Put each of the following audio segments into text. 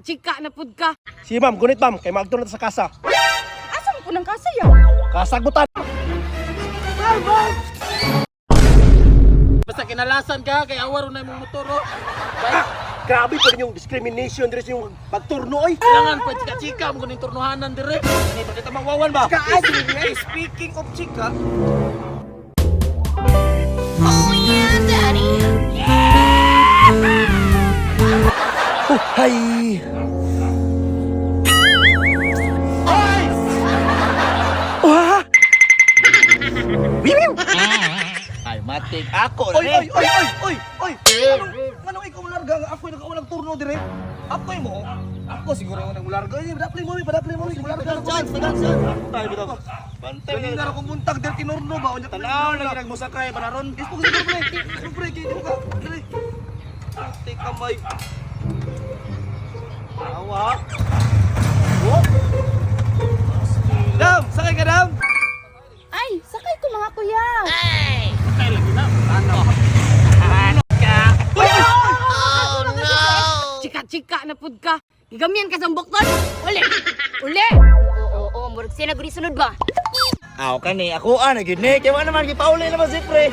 Chika-chika na pud ka. Sige ma'am, gunit ma'am, kay maagto na ta sa kasa. Asa mo po ng kasa ya? Kasagbutan. Basta kinalasan ka, kay awaro na imong motor oh. Ah, grabe po yung discrimination diri sa yung pagturno oy. Kailangan pa chika-chika mo kuning turnuhanan dire. Ano pa kita mangwawan ba? Speaking of chika, Oh yeah, daddy. Oh, hi. Wah! Wiwiw! Ay, matik ako oy, oy, oy, oy, oy, oy. Anong, anong ikaw larga nga ako'y nakawalang turno dire? Ako'y mo. Ako siguro ang naglarga. Ay, padapli mo, padapli mo, mularga. Chance, chance, chance. Tayo bitaw. Bantay Ganina ra kong buntag dire tinurno ba? Unya Tanaw lagi nagmusakay para ron. Ispo siguro pre. Ispo pre, kay di ka. Dire. Ate kamay. Awa. Dam, sakay ka dam. Ay, sakay ko mga kuya. Kay lagi na. Ano? Oh no. Chika-chika na pud ka. Gigamian ka sa bukton. Uli! Uli! Oo, oo, murag siya na sunod ba? Aw kani ako ana gyud ni kay wa naman gipauli naman si pre.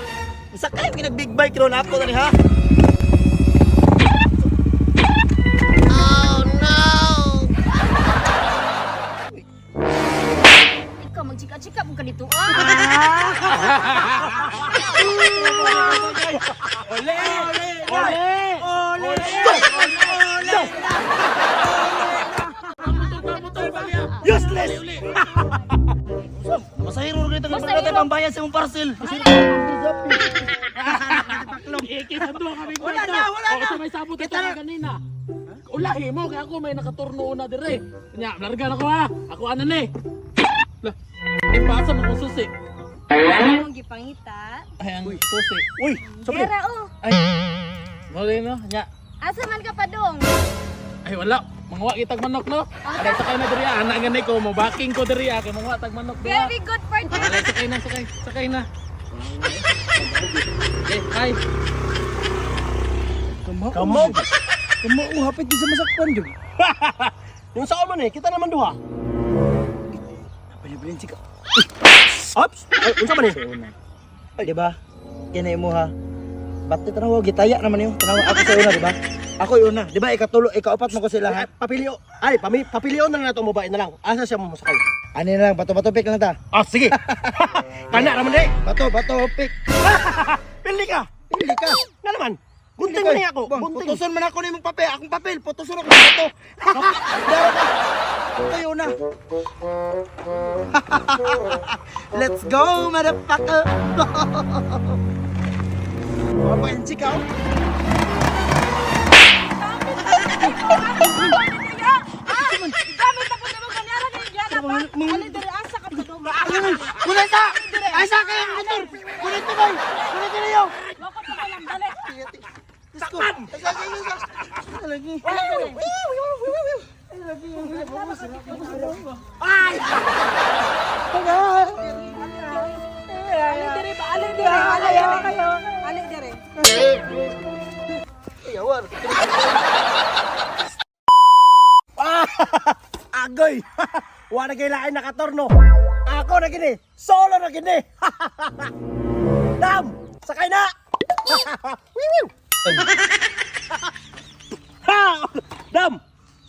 Sakay mi nag big bike ron ako tani ha. Oh no. Ikaw magchika-chika mo ka dito ah. Ole! Ole! Ole! Ole! Useless! Masahiro ra gyud ang Masahiro. pagkatay pambayad sa imong parcel. Ikisanduha kami wala na, wala na. Sa may sabot ito kanina. Ulahi mo kay ako may nakaturno na dire. Nya, larga na ko ha. Ako ana ni. Lah, ipasa mo kung susi. Anong gipangita? Ay, ang susi. Uy, sobre. Dera oh. Ay. Mali no, nya. Asa man ka pa dong? Ay wala, manguha kitag manok no. Aray sakay na diri, ah. Ana gani ko mo backing ko diri ah, kay manguha tag manok diri. Very good partner. Aray sakay na, sakay, sakay na. Okay, hi. Kamog. Kamao hapit di sa masakpan jud. Yung saan man eh, kita naman duha. Pabilin chika. Ops! Ay, unsa man eh? Di ba? Kini mo ha. Ba't tanawa gitaya naman niyo? Tanawa ako sa una, di ba? Ako yung una, di ba? Ikatulo, ikaupat mo ko sila ha. Ay, papilio. Ay, papilio na lang nato mo na lang. Asa siya mo masakay? Ani na lang, bato-bato pick lang ta. Ah, sige. Kana raman eh. Bato, bato pick. Pili ka. Pili ka. Nga naman. Gunting man ako. Bang, Gunting. putuson man ako nimong papel, akong papel, putuson ako ng bato. Dara ka. Tayo na. Let's go, motherfucker. Papain chika oh. Gamit na pud mo kanyara kay Diana pa. Ali diri asa ka pa dong. Kunin ka! Ay, sa akin ang motor! Kunin to, boy! Kunin to niyo! Wako pa lang dali. Takpan! Ay, sa akin, ay, sa akin. Lagi. Ali diri ba? Ali diri. Ali diri. Ali diri. Ah! Agoy! Wala kay lain nakatorno. Ako na gini. Solo na gini. Dam! Sakay na! Wiwiw! Ha! Dam!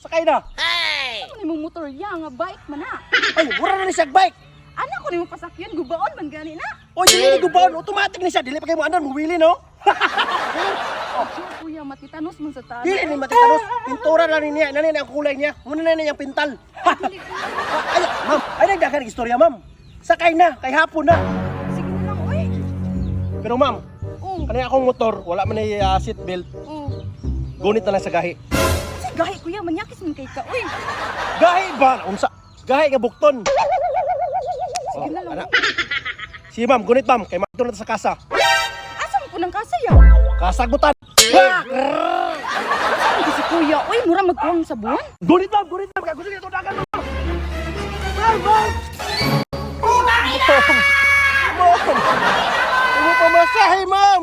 Sakay na! Ano nimong motor ya nga bike man na. Ay, mura na ni siya bike. Ana ko nimo pasakyan gubaon man gani na. Oy, dili ni gubaon, automatic ni siya. Dili pa kay mo andar muwili no. Oh, kuya matitanos man sa tanan. Dili ni matitanos. Pintura lang ni niya. Nani na ang kulay niya. Muna na niyang pintal. Ay, ma'am, ay nagdagan istorya, ma'am. Sakay na, kay hapon na. Sige na lang oy. Pero ma'am, Oh, kanina akong motor, wala man ni seatbelt. oh. Gunit na lang sa gahi. Kasi gahi kuya manyakis man kay ka oy. Gahi ba? Unsa? Gahi nga bukton. Sige na lang. Ana. Sige ma'am, gunit ma'am, kay maadto na ta sa kasa. Asa mo po ng kasa ya? Kasagbutan. Ha! Asa mo si kuya oy mura magkuwang sa buwan. Gunit ma'am, gunit ma'am, kay gusto niya dagan ma'am. Ma'am, ma'am. Ma'am! Ma'am! Mo pamasahe, ma'am!